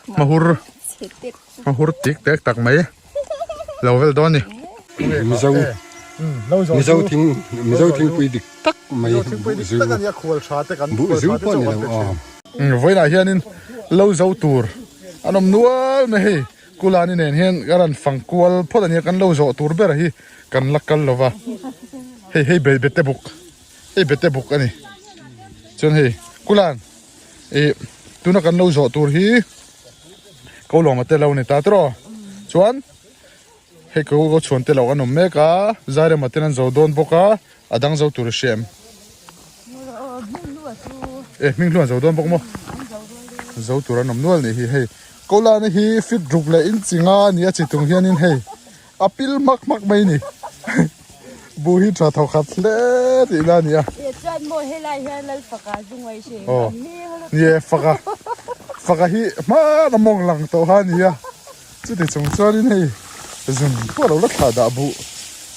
Hmahur hmahur tik tek tak mai lo vel dawn ni. Mizo Mizo thing Mizo thingpui dik tak mai buhzu buhzu pawh ni lo aw. Vawiinah hianin lo zo tur an awm nual mai hei Kulani nen hian ka rawn fang kual phawt a nia kan lo zawh tur ber hi kan la kal lo va hei hei bete buk hei bete buk a ni chuan hei Kulan. Ih tuna kan lo zawh tur hi ko lawma te lo ni ta tiraw chuan hei ko ko chhuan te lo an awm mek a zairema ten an zo dawn bawk a a dang zo tur i hria em e hming hlu an zo dawn bawk maw zo tur an awm nual nih hi hei ko lana hi fit ruk leh inching a ni a chi tung hianin hei. A pil hmak hmak mai ni. Bu hi tha tho khat hle tih na a ni a. E chuan maw helai hian lal faka zu ngaih hre Aw. Ni e faka faka hi hman a mawng lang tawh kha a ni a. Chuti chung chuanin hei zun pawh lo la thlah dah buh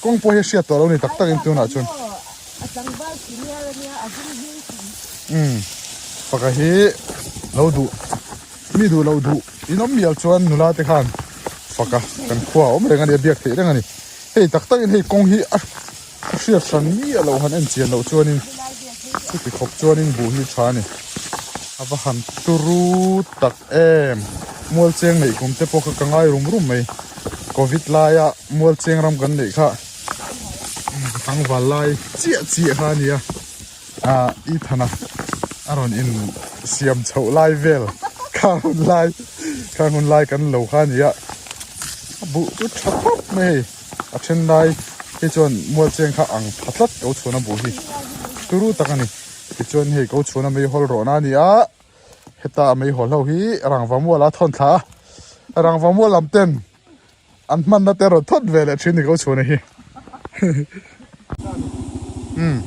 kawng pawh hi a hriat tawh lo ni tak takin tunah chuan. A tlangval senior a nia a zum hming chu. Umm faka hi lo duh Mi duh loh duh in awm mial chuan nula te khan fak a, kan khua a awm reng a ni, a biak theih reng a ni. Hei tak takin hei kawng hi a hriat hran miah loh han en chian loh chuanin chuti khawp chuanin buh hi tha a ni. A va han turu tak em! Mual cheng neih kum te pawh kha ka ngai rum rum mai. Covid laia mual cheng ram kan neih kha tlangval lai chiah chiah kha a ni a. Ah Ethana a rawn in siam chhoh lai vel kha hun lai kha hun lai kan lo kha a ni a a buh chu tha khawp mai hei a then lai hi chuan mual cheng kha ang tha tlat ko chhuan a buh hi turu tak a ni tichuan hei ko chhuan a meihawl rawhna a ni a heta a meihawl ho hi rangva mual a thawn thla a rangva mual lam ten An hmanna te rawn thawt ve leh thin ni ko chhuna hi. Umm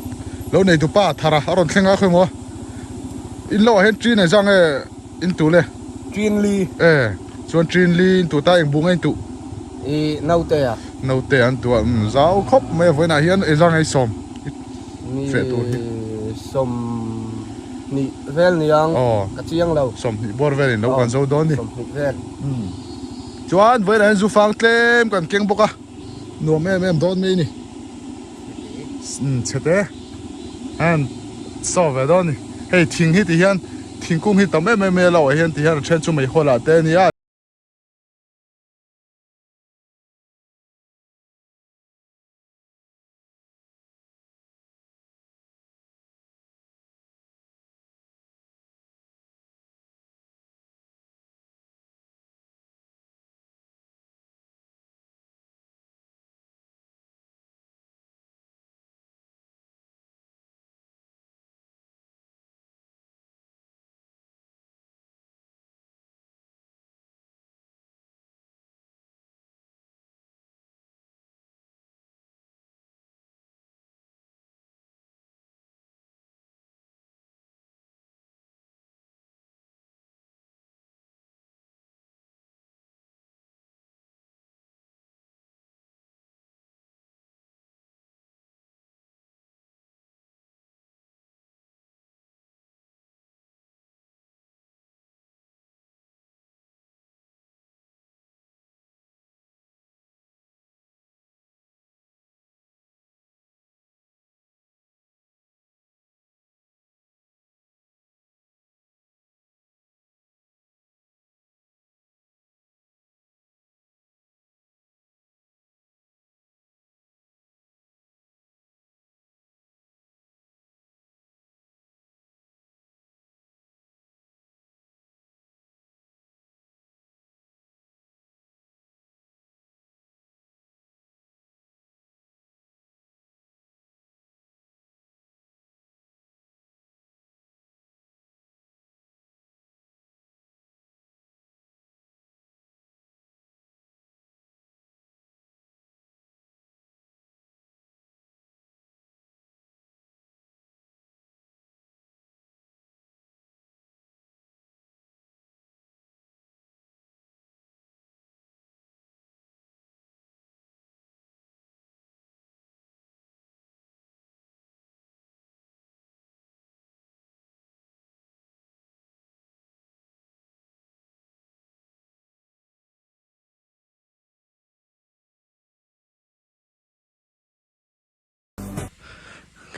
lo nei dupa thara a rawn thleng a khawi maw. In lo ah hian chin ai zang e in tu le. Chin li. E chuan chin li in tu ta eng bung a in tu. I naute a. Naute an tu a umm zau khawp mai a vawiinah hian ei zang ei sawm feh tur hi. Ni sawm hnih vel niang ka chiang lo. 20 bawr velin lo kan zo dawn ni. 20 vel. Umm. Chuan vawiinah hian zu fang tlem kan keng bawk a, nuam em em dawn mai a ni. Umm chhete an saw ve dawn a ni. Hei thing hi ti hian thingkung hi tam em em mai a lo ah hian ti hian a then chu meihawl ah te a ni a.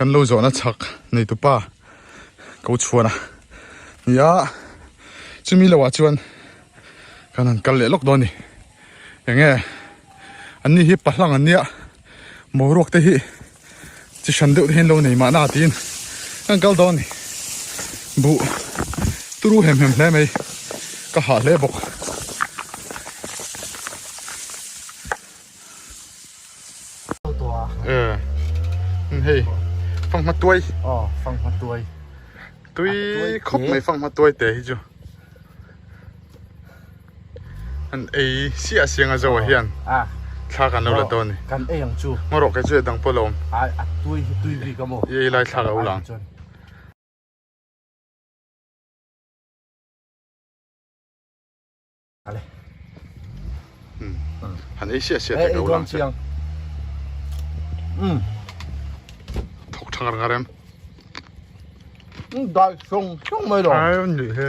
Kan lo zawhna chhak neitupa ko chhuan a nia chumi lo ah chuan kan han kal leh lawk dawn a ni eng nge an ni hi pahlang an nia boruak te hi chi hran deuh te hian lo nei mahna tiin kan kal dawn a ni buh turu hem hem hle mai ka hah hle bawk. Hei fanghma tuai aw fanghma tuai tui khawp mai fanghma tuai te hi chu an ei siah siang a zo ah hian thla kan lo la dawn a ni kan ei ang chu ngaw rawh kei chu dang pawh a lo awm a tui hi tui bik a maw i ei lai thla ka lo la ang. Han ei siah siah te ka ulang che. Thawk tha ngar ngar em. Dai song song mai lo. Ai ni he.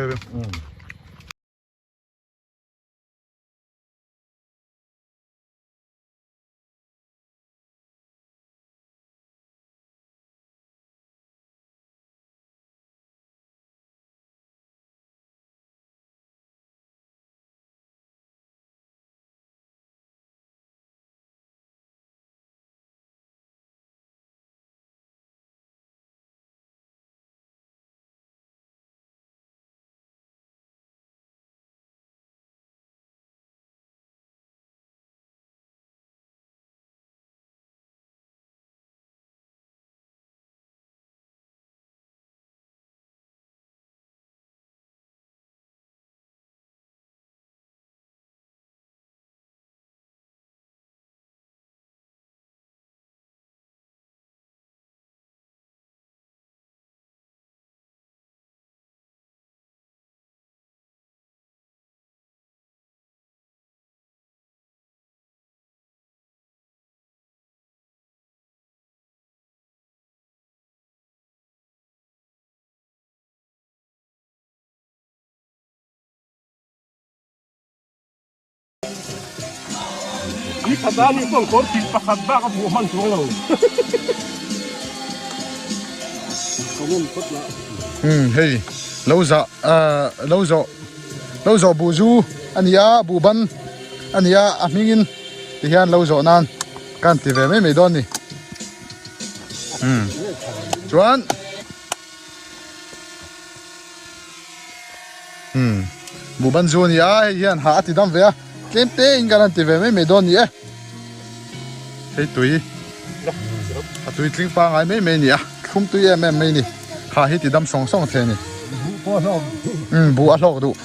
Ni khat a ni chuan kawr tih pakhat bak a hmuh hman chuang lo. Umm hei lo zah ah lo zawh lo zawh buh zu a ni a buh ban a ni a a hmingin ti hian lo zawh nan kan ti ve mai mai dawn a ni umm chuan. Umm buhban zu a ni a hei hian hah a ti dam ve a tlem te in kan han ti ve mai mai dawn ni e hei tui a tui tling pangai mai mai a ni a thlum tui em em mai a ni hah hi ti dam sawng sawng thei a ni umm buh a hlawk duh.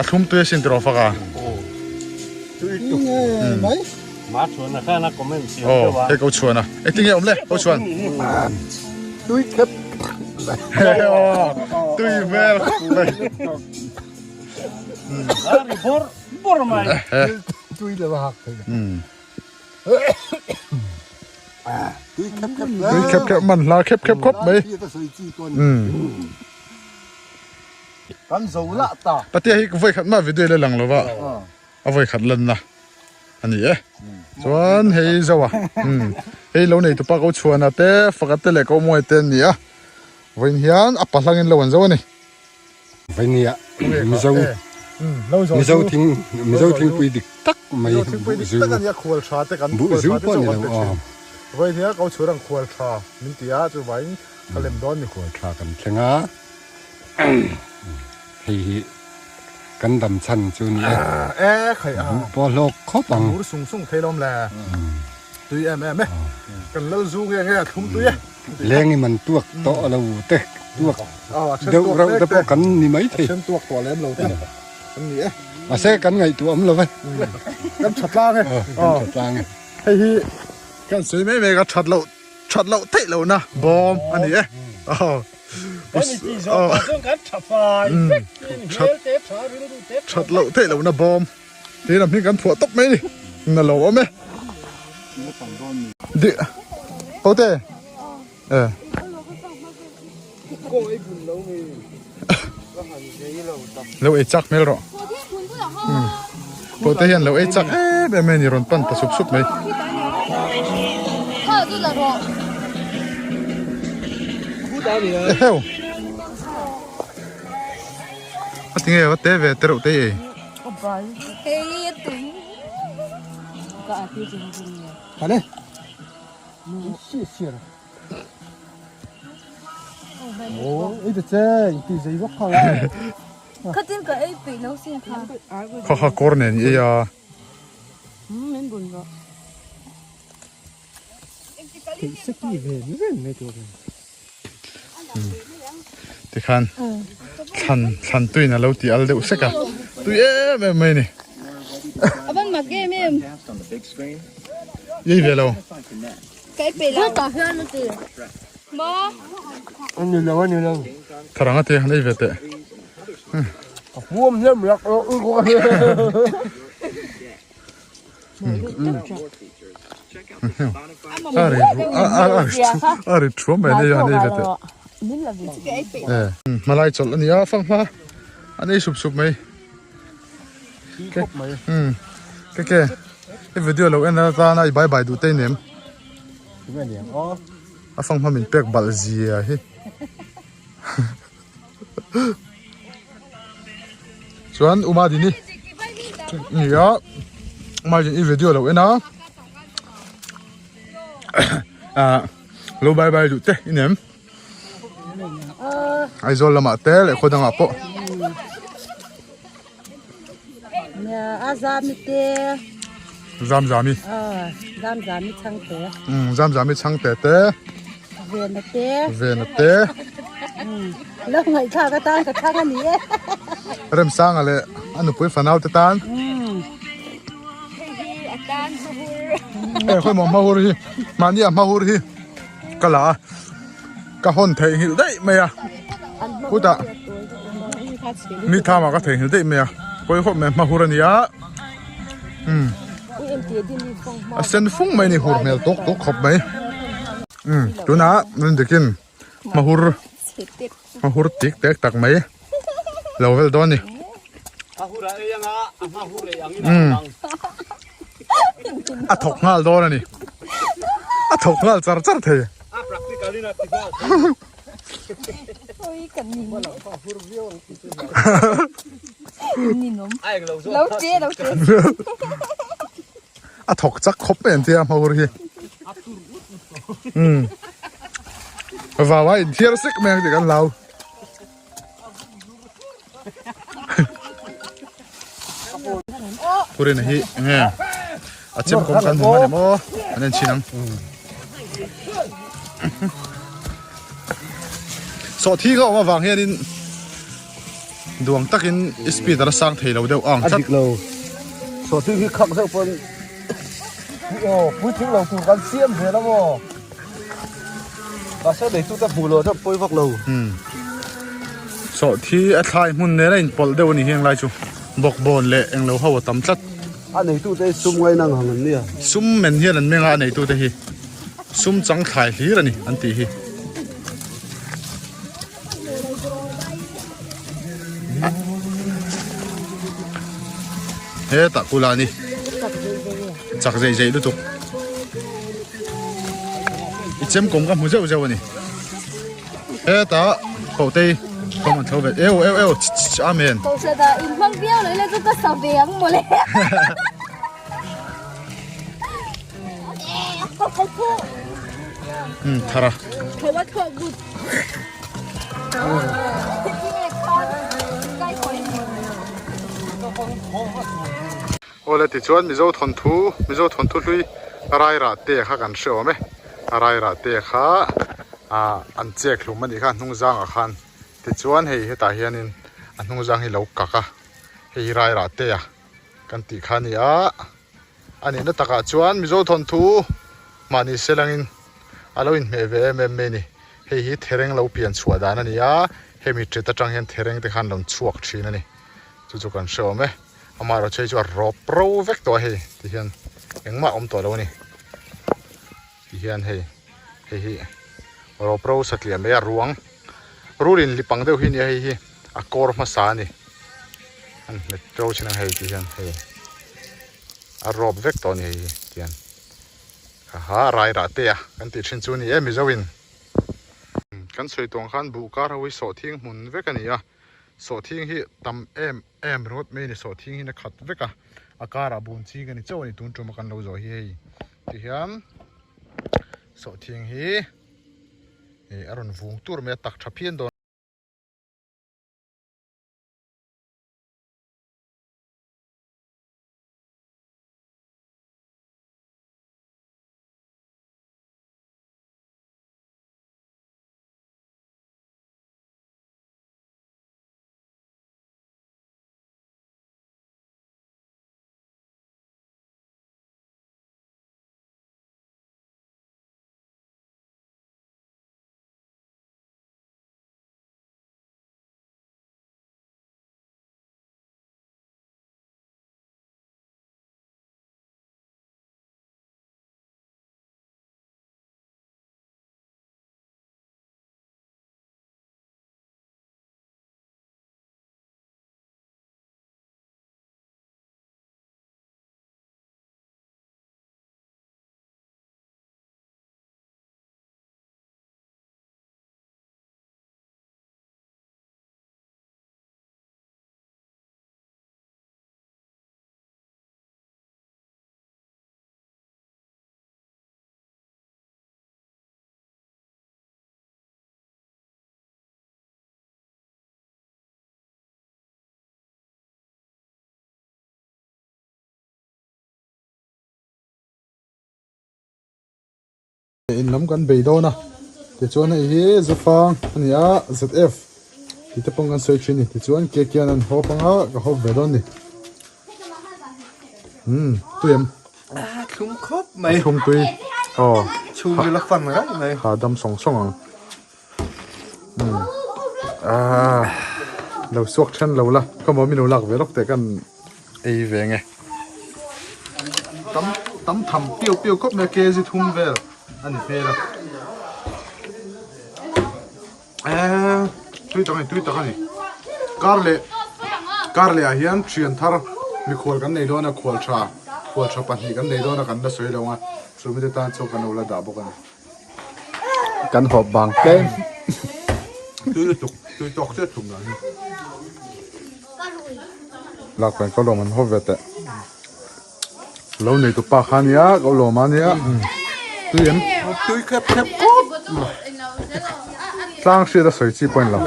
A thlum tui asin tiraw fak a. Aw hei ko chhuan a. Engtin nge awm le ko chhuan. Tui khep. Tui hmel khawp mai. Tui lo a hak thei. Tui khep khep Tui khep khep man hla khep khep khawp mai. Kan zo lah ta. Patia hi voi khat mah video la lang lova a voi khat lan na ani e. Chuan hei zo a. Hei lo nei tupa ko chhuana te faka te leh ko muai te an ni a. Vawiin hian a pahlangin lo an zo ani. Vainia Mizo Mizo thing Mizo thingpui dik tak mai buh zu buh zu pawh ni lo aw. Vainia ko chhur ang khual tha min ti a chu vaiin ka lem dawn ni. Khual tha kan thleng a hei hi kan dam chhan chu ni e. E khai a. Buh pawh hlawk khawp ang. Mur sung sung thei lawm le. Tui em em e. Kan lal zu nge nge a thlum tui e. Leng i man tuak tawh lo te tuak deuh reuh te pawh kan ni mai thei. A then tuak tawh lem lo te kan ni e. Mahse kan ngaihtuah awm lo ve. Kan tha tlang e. Kan tha tlang e. Hei hi kan sawi mai mai ka that loh that loh theih loh na bawm a ni e. That loh theih loh na bawm. Tin a hming kan phuah tawp mai ni. Na lo awm e. Di Hote. Eh. Lo ei chak hmel rawh. Pawh te hian lo ei chak em em mai a ni rawn pan ta sup sup mai. Eheu. A ti nge va te ve te reuh te ei. Kha kha kawr nen i ei a. Tikhan thlan thlan tuiin a lo ti al deuh sek a tui em em mai a ni. I ei ve lo. Tharang a te han ei ve teh. A ri thuam mai a ni a ni ve teh hmalai chawlh a ni a fanghma an ei sup sup mai ke ke i video lo en atana i bye bye duh te i nem a fanghma min pek balh zia hi. Chuan Uma Dini nia Uma Dini i video lo en a ah lo bye bye duh te i nem Aizawl lamah te leh khaw dangah pawh. Nia a zami te. Zam zami. Ah zam zami chhangte. Um zam zami chhangte te. Vena te. Vena te. Um lo ngaihthlak atan ka thlang a ni e. Remsanga leh a nupui fanau te tan. Um. Hei hi a tan hmahur. Eh khawi maw hmahur hi mahni a hmahur hi ka la a. Ka hawn theihnghilh daih mai a, khutah mi thamah ka theihnghilh daih mai a, pawi khawp mai hma hur a ni a, umm a sen fung mai a ni hur hmel tawk tawk khawp mai, umm tunah rindikin hma hur hma hur tik tek tak mai lo vel dawn a ni. Umm a thawk nghal dawn a ni, a thawk nghal char char thei. A thawk chak khawp mai an tia hmahur hi. Umm. Vau a inthiar sek mai ang tih kan hlau. Purina hi enge a chem kawm kan hmu a ni maw an en chhin ang sawhthing a awm avang hianin duang takin i speed a sang thei lo deuh ang tlat lo sawhthing hi khak deuh pawn aw puitling lo tur kan siam zel a maw Mahse neitute hmuh loh deuh pawi vak lo. Umm. Sawhthi a thlai hmun nen a inpawlh deuh a ni heng lai chu. Bawkbawn leh englo ho a tam tlat. A neitute hi sum ngaina ang ang an nia. Sum men hian an meng a, a neitute hi sum chang thlai hlir a ni an tih hi. Hetah kula a ni. Chak zei zei lutuk. I chem kawm ka hmu zeuh zeuh a ni. Hetah Pautei kawm an tho ve. Eu eu eu amen. Kohhran ah in hmang viau lo ila chu ka sa ve ang mawle. Um thara. Thawa thawh but. Awle tichuan Mizo thawnthu Mizo thawnthu hlui Rairah te kha kan hre awm e Rairah te kha ah an chek hlum a nih kha hnung zangah khan tichuan hei hetah hianin a hnung zang hi lo kak a hei hi Rairah te a kan tih kha a ni a a nihna takah chuan Mizo thawnthu mahni selangin a lo inhmeh ve em em mai a ni hei hi thereng lo pian chhuah dan a ni a hemi ṭet aṭang hian thereng te khan rawn chhuak ṭhin a ni chu chu kan hre awm e. Amaherawhchu hei chu a rawp ro vek tawh a hei ti hian engmah a awm tawh lo a ni ti hian hei hei hi rawp ro satliah mai a ruang rul in lip ang deuh hi a nia hei hi a kawr hmasa a ni an hmet ro thin ang hei ti hian hei. A rawp vek tawh a ni hei hi tian haha rai rah te a kan tih thin chu a ni e Mizo in. Kan sawi tawng khan buh kar ho hi sawhthing hmun vek a ni a, sawhthing hi tam em em ringawt mai a ni, sawhthing hi na khat vek a, a karah bun ching a ni chauh a ni tun tum a kan lo zawh hi hei tihian sawhthing hi a rawn vung tur mai a tak tha phian dawn. In lam kan bei dawn a tichuan hei hi zufang a ni a zf tih te pawh kan sawi thin a ni tichuan ke kian an hawp anga ka hawp ve dawn a ni umm tui em a thlum khawp mai a thlum tui aw chhung vel a fan raih mai ha dam sawng sawng ang umm ah lo suak then lo la ka mawmi lo lak ve lawk teh kan ei ve nge tam tam tham piau piau khawp mai a kg thum vel a ni hmel a eee tui tak a ni tui tak a ni kar leh kar leh ah hian thian thar mikhual kan nei dawn a khual tha khual tha pahnih kan nei dawn a kan la sawi lo ang a chumi te tan chuan kan lo la dah bawk a ni. Kan hawp bang tlem. Tui lutuk, tui tawk chiah thum dan hi. Lak pen ka lawm an hawp ve teh. Lo nei tu pa kha nia, ka lawm a nia. Tui em? Tui khep khep khawp. Tlang hriat a sawi chi pawh in lo.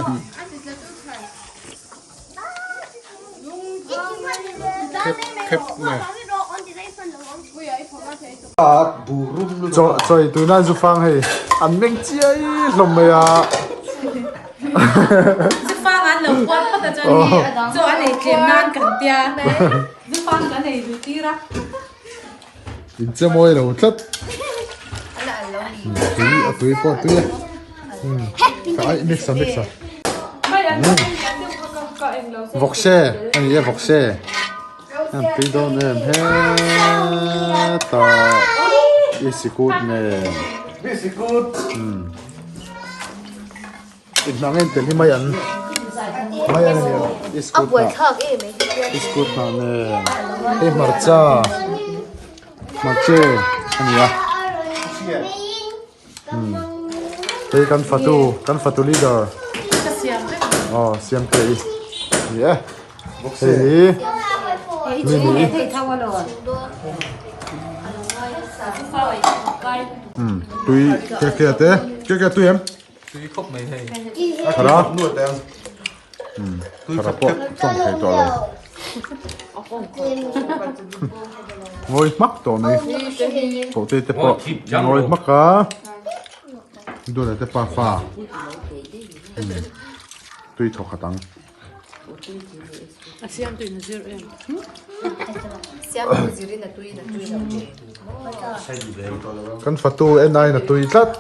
Khep khep nge. Chaw chawi tuna zu fang hei an meng chiai hlawm mai a. Zu fang an lo kual phawt a chuan hi chaw an ei tlem nan kan tia zu fang kan ei duh tir a. In che mawi lo tlat. Tui a tui pawh a tui a. Ka ai mix a mix a. Vawkse a ni e vawkse. An tui dawn em hetah bisikut nen bisikut inhnah nge tel hi mai an mai an ania bisikut hnah bisikut hnah nen hei hmarcha hmarche ania Hei kan fatu kan fatu leader aw siam te i ni e hei hi mi ni tui ke ke te ke ke tui em tui khawp mai hei thara thara pawh tawng thei tawh lo ngawi hmak tawh mai tawhte te pawh ngawi hmak a dawla te pa fa tui thawk khat ang kan fatu en aiin a tui tlat.